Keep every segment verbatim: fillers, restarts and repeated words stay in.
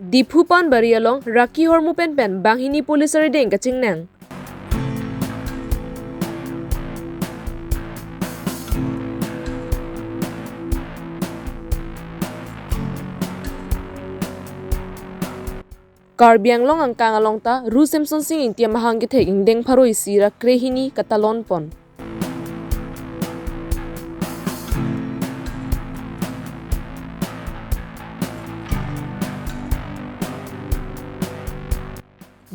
Diphu Panbari along Raki Hormu pen pen banghini police arideng kachingnang. Karbi Anglong angkang along ta Ru Semson Sing Ingti amahang kethek ingdeng pharo isi ra krehini katalon pon.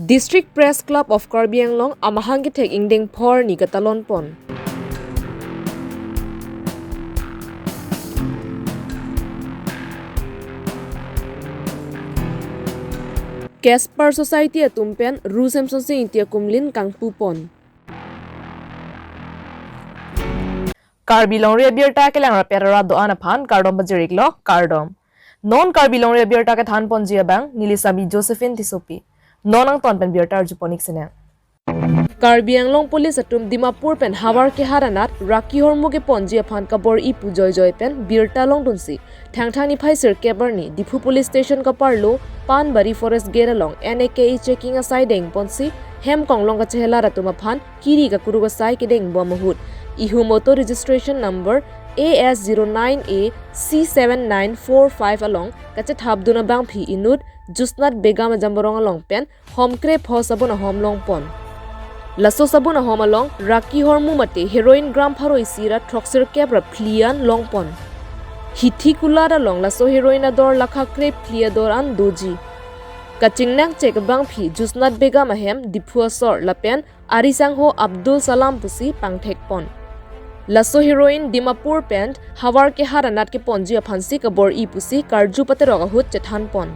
District Press Club of Karbi Anglong amahang kethek ingdeng pharo ni katalon pon. Casper Society atum pen Ru Semson Sing Ingti akumlin kangpu pon. Karbi Longri Abirta kelang rapet ra do-an aphan kardom pajir-iklo, kardom. Non Karbi Longri Abirta kethan ponji abang neli Sami Josephine Tissopi. Non angton pen birta arju pon-ik sinang. Karbi Anglong Police atum Dimapur pen havar kehat anat Raki Hormu keponji aphan kabor-i pu joijoi pen birta longdunsi Thangthang niphai sirkep arni Diphu Police Station kaparlo Panbari Forest Gate along N A K E checking asai deng ponsi hem konglong kachehelar atum aphan kiri kakuruk asai kedeng bom ahut ihum auto registration number A S zero nine A C seven nine four five along kachethapdun abangpi inut Jusnat Begum ajamborong along pen hom krepho sabun ahom longpon. Laso sabun ahom along Raki Hormu mate heroin gram pharo isi ra throksirkep ra phli an longpon. Hithi kulat along laso heroin ador lakha krephli ador an doji. Kachingnang chek abangpi Jusnat Begum ahem Diphu asor lapen arisangho Abdul Salam pusi pangthekpon. Laso heroin Dimapur pen havar kehat anat keponji aphansi kabor-i pusi karju paterok ahut chethanpon.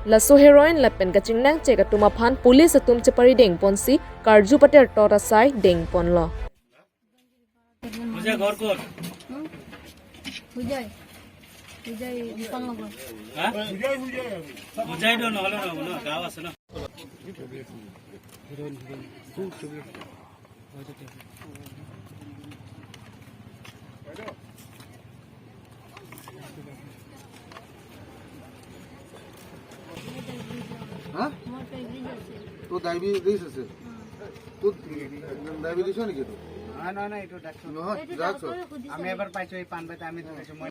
Laso heroin lapen kachingnang chek atum aphan police atum chepari deng ponsi karju patertot asai dengponlo. হা? তোৰ ডায়েবেটিছ আছে? তোৰ ডায়েবেটিছ হয় নেকি তোৰ? নহয়, নহয়, নহয়, এইটো ড্ৰাগছ। নহয়, এইটো ড্ৰাগছ হয়। ডক্তৰে সুধিছে। আমি এবাৰ পাইছোঁ এই পাণ বেটা, আমি ধৰিছোঁ। মই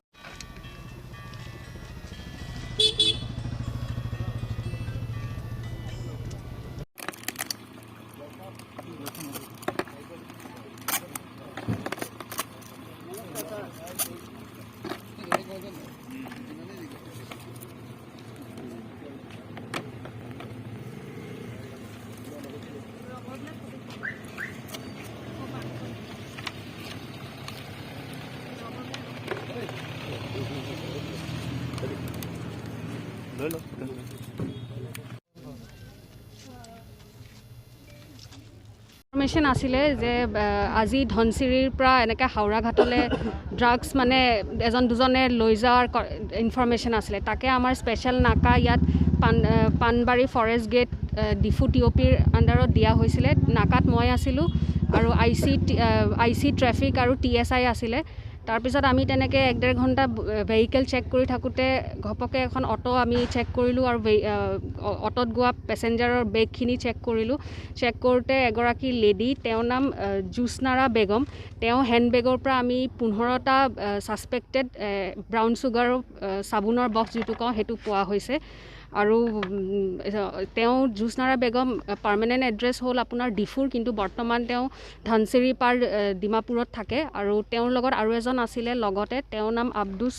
ইনফৰমেশ্যন আছিলে যে, আহ, আজি ধনচিৰিৰ পৰা এনেকে হাওৰাঘাটলৈ ড্ৰাগছ মানে এজন দুজনে লৈ যোৱাৰ ক-, ইনফৰমেশ্যন আছিলে। তাকে আমাৰ স্পেচিয়েল নাকা ইয়াত পান-, আহ, পানবাৰী ফৰেষ্ট গেট, আহ, ডিফু টি অ' পিৰ আণ্ডাৰত দিয়া হৈছিলে। নাকাত মই আছিলোঁ আৰু I C T-, uh, I C traffic আৰু টি এছ আই আছিলে। তাৰপিছত আমি তেনেকে এক ডেৰ ঘণ্টা ব-, ভেহিকেল চেক কৰি থাকোঁতে ঘপকে এখন অটো আমি চেক কৰিলোঁ আৰু ভে-, আহ, অ-, অটোত গোৱা পেচেঞ্জাৰৰ বেগখিনি চেক কৰিলোঁ। চেক কৰোঁতে এগৰাকী লেডি, তেওঁৰ নাম, আহ, জোচনাৰা বেগম। তেওঁ হেণ্ডবেগৰ পৰা আমি পোন্ধৰটা, আহ, ছাছপেক্টেড, আহ, ব্ৰাউন চুগাৰৰ, আহ, চাবোনৰ বক্স যিটো কওঁ, সেইটো পোৱা হৈছে। আৰু, উম, তেওঁ জোচনাৰা বেগম, আহ, পাৰ্মানেণ্ট এড্ৰেছ হ'ল আপোনাৰ ডিফুৰ, কিন্তু বৰ্তমান তেওঁ ধনচিৰি পাৰ, আহ, ডিমাপুৰত থাকে। আৰু তেওঁৰ লগত আৰু এজন আছিলে লগতে, তেওঁৰ নাম আব্দুছ,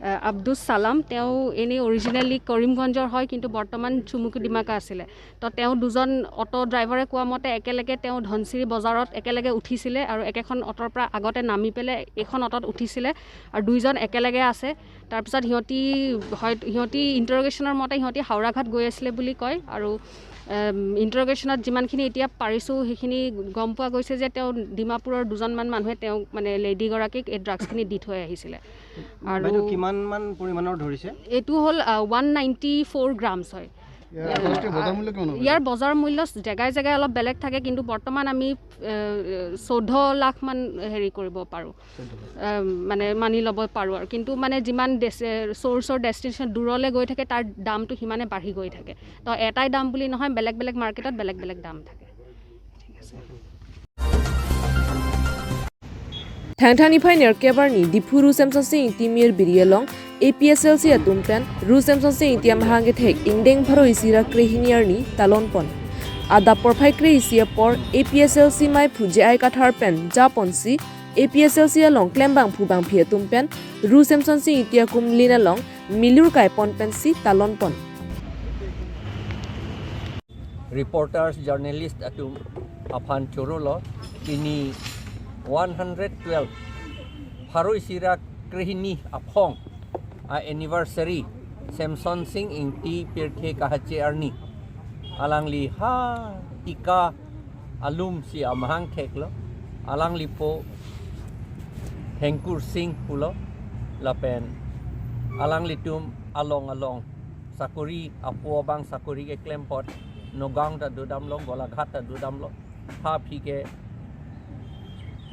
আহ, আব্দুছ চালাম। তেওঁ এনেই অৰিজিনেলি কৰিমগঞ্জৰ হয়, কিন্তু বৰ্তমান চুমুকি ডিমাকা আছিলে। তো তেওঁ দুজন অটো ড্ৰাইভাৰে কোৱা মতে একেলগে তেওঁ ধনচিৰি বজাৰত একেলগে উঠিছিলে আৰু একেখন অটোৰ পৰা আগতে নামি পেলাই এইখন অটোত উঠিছিলে আৰু দুইজন একেলগে আছে। তাৰপিছত সিহঁতি হয়, সিহঁতি ইণ্টাৰগেশ্যনৰ মতে সিহঁতি হাওৰাঘাট গৈ আছিলে বুলি কয়। আৰু, এম, ইণ্টাৰগেশ্যনত যিমানখিনি এতিয়া পাৰিছোঁ সেইখিনি গম পোৱা গৈছে যে তেওঁ ডিমাপুৰৰ দুজনমান মানুহে তেওঁক মানে লেডিগৰাকীক এই ড্ৰাগছখিনি দি থৈ আহিছিলে। আৰু বাইদেউ, কিমানমান পৰিমাণৰ ধৰিছে? এইটো হ'ল, আ, ওৱান নাইণ্টি ফ'ৰ গ্ৰামছ হয়। ইয়াৰ আচলতে বজাৰ মূল্য কিমান হ'ব? ইয়াৰ বজাৰ মূল্য জেগাই জেগাই অলপ বেলেগ থাকে, কিন্তু বৰ্তমান আমি এ, চৈধ্য লাখ মান হেৰি কৰিব পাৰোঁ। এ, মানে মানি ল'ব পাৰোঁ আৰু। কিন্তু মানে যিমান ডেচ-, এ, চ'ৰ্চৰ ডেষ্টিনেশ্যন দূৰলৈ গৈ থাকে, তাৰ দামটো সিমানে বাঢ়ি গৈ থাকে। তো এটাই দাম বুলি নহয়, বেলেগ বেলেগ মাৰ্কেটত বেলেগ বেলেগ দাম থাকে। ঠিক আছে। Thangthang niphai nerkep arni Diphu Ru Semsonsing Ingti mir biri along A P H L C atum pen Ru Semsonsing Ingti amahang kethek ingdeng pharo isi ra krehini arni talon pon. Adap porphai kre isi apor A P H L C maiphu J I Kathar pen japonsi A P H L C along klembangphu bangphi atum pen Ru Semsonsing Ingti akumlin along milur kaipon pensi talon pon. Reporters, journalist atum aphan chorolo, pini one hundred twelve pharo isi ra krehini aphong a-anniversary Semsonsing Ingti pirthe kahache arni. Alangli ha tika alumsi amahang theklo. Alanglipo Hengkur Sing pulo. Lapen alanglitum along along sakori, apo abang sakori keklem apot Nagaon ta dodamlo, Golaghat ta dodamlo. Ha aphi ke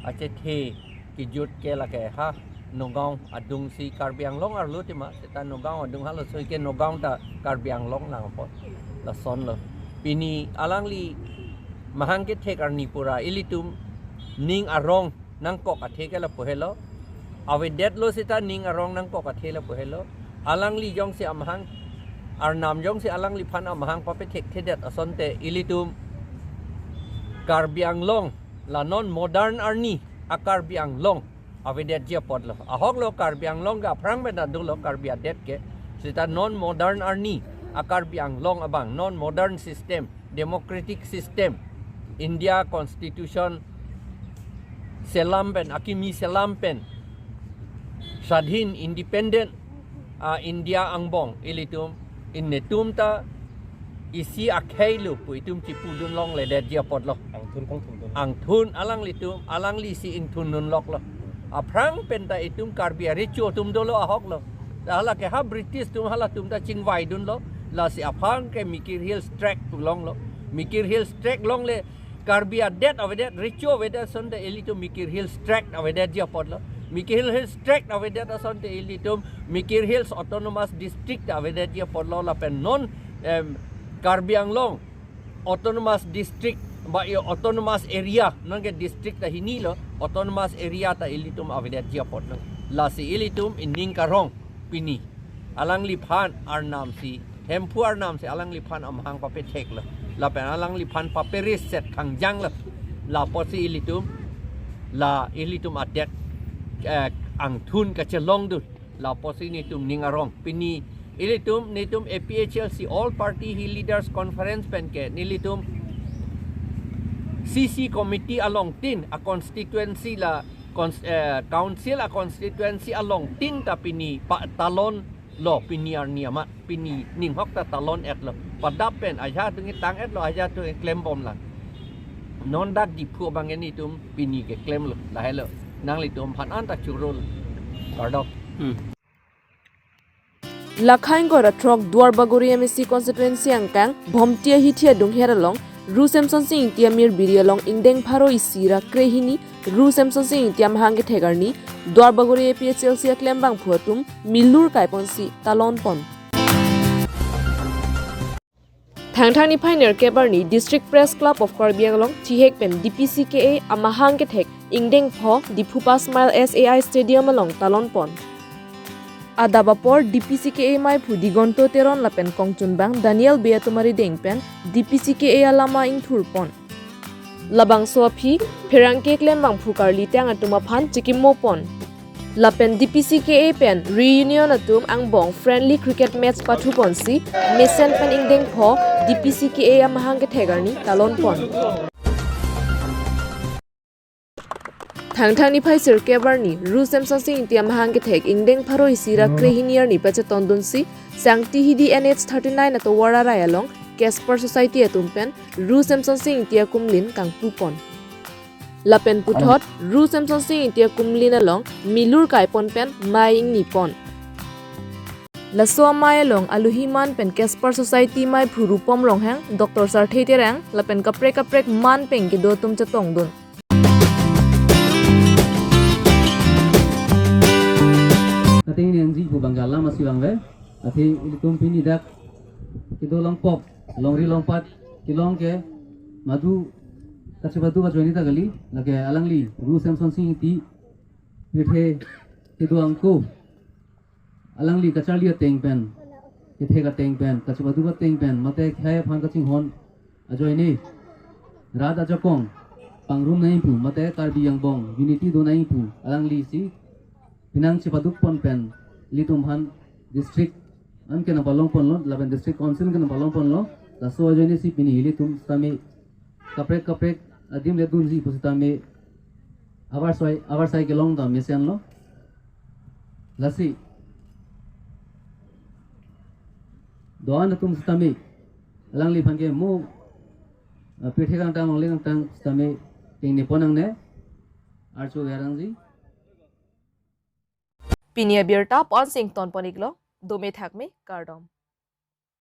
achethe kejut ke lake ha Nagaon adungsi Karbi Anglong arlo tema, seta Nagaon adung halaso ke Nagaon ta Karbi Anglong nangpo. Lasonlo. Pini alangli mahang kethek arni pura ilitum ning arong nangkok athe ke lapu helo. Avedetlo seta ning arong nangkok athe lapu helo. Alangli jongsi amahang, arnam jongsi alangliphan amahang papethekthedet asonte ilitum Karbi Anglong la non modern arni a-Karbi Anglong avedetji apotlo. Ahoklo, Karbi Anglong ke aphrang pen ta dolo Karbi adet ke. Seta non modern arni a-Karbi Anglong abang, non modern system, democratic system, India Constitution selam pen, akimi selam pen, swadhin, independent a-India angbong ilitum, netum ta isi akhei lo pu itum chipudun longledetji apotlo. Angthun kangthun dun. Angthun alanglitum, alangli isi ingthundun loklo. Aphrang pen ta itum Karbi arecho atum dolo ahoklo. Ta hala ke ha British atum halatum ta chingvaidunlo. Lasi aphrang ke Mikir Hills Tract pu longlo. Mikir Hills Tract longle Karbi adet avedet, recho avedet asonte ilitum Mikir Hills Tract avedetji apotlo. Mikir Hills Tract avedet asonte ilitum Mikir Hills Autonomous District avedetji apotlo lapen non, em, Karbi Anglong Autonomous District ba i Autonomous Area, non ke district ta hinilo, Autonomous Area ta ilitum avedetji apotlo. Lasi ilitum ining karong pini alangliphan arnamsi, Hemphu arnamsi alangliphan amahang papetheklo. Lapen alangliphan papereset kangjanglo. Lapusi ilitum, la ilitum adet, eh, angthun kachelongdun. Lapusi netum ning arong. Pini ilitum, netum A P H L C All Party Hill Leaders Conference pen ke nelitum C C committee alongtin a-constituency la cons-, eh, council a-constituency alongtin ta pini patalonlo pini arni amat, pini ninghok ta talon-etlo. Padap pen ajahak atum tang-etlo, ajahak atum klembomlang. Non dak Diphu abang netum pini keklemlo, lahelo. Nanglitum aphan anta chorolo. Kardom. Hmm. Lakha ingkoi ra throk Duarbagori M A C constituency angkang Bhomti ahithi adungher along Ru Semsonsing Ingti amir biri along ingdeng pharo isi ra krehini Ru Semsonsing Ingti amahang kethek arni Duarbagori A P H L C aklembangphu atum milur kaiponsi talon pon. Thangthang niphai nerkep arni District Press Club of Karbi Anglong thihek pen D P C K A amahang kethek ingdeng pho Diphu Pas Mile S A I Stadium along talon pon. Adap apor D P C K A maiphu Digonto Teron lapen kongchunbang Daniel Bey atum arideng pen D P C K A alama ingthur pon. Labangso aphi pherangke klembangphu karlitang atum aphan chikimo pon. Lapen D P C K A pen Reunion atum angbong friendly cricket match pathu ponsi mesen pen ingdeng pho D P C K A amahang kethek arni talon pon. Thangthang niphai sirkep arni Ru Semsonsing Ingti amahang kethek ingdeng pharo isi ra krehini arni pachetondunsi Sangti Hidi N H thirty-nine atovar arai along Casper Society atum pen Ru Semsonsing Ingti akumlin kangpu pon. Lapen puthot Ru Semsonsing Ingti akumlin along milur kaipon pen mei ingni pon. Laso amei along aluhi man pen Casper Society meiphu Rupom Ronghang, Doctor Sarthe Terang lapen kaprek kaprek man pen kedo atum chetongdun. Kating nengji pu bangga lam asi bang ve. Atheng ilitum pini dak kedo longpok, longri longpat kelong ke madu kachepadu ajoine ta kali, lake alangli Ru Semson Sing Ingti pirthe kedo angko alangli kacharli ateng pen, kethek ateng pen, kachepadu ateng pen, mate khei aphan kachinghon ajoine rat ajakong pangrum nangji pu, mate Karbi angbong unity do nangji pu alangli si penang chepaduk pon pen ilitum aphan district an ke nangpalong ponlo, lapen district council ke nangpalong ponlo. Laso ajoine si pini ilitum sitame kaprek kaprek adim le dunji pu sitame avarsai, avarsai kelong ta mesenlo. Lasi do-an atum sitame alangliphan ke mo, ah, pirthe kangtang longle kangtang sitame tengne pon nangne, archo verangji. Pini abirta pu-an si ington pon iklo, dome thakme, kardom.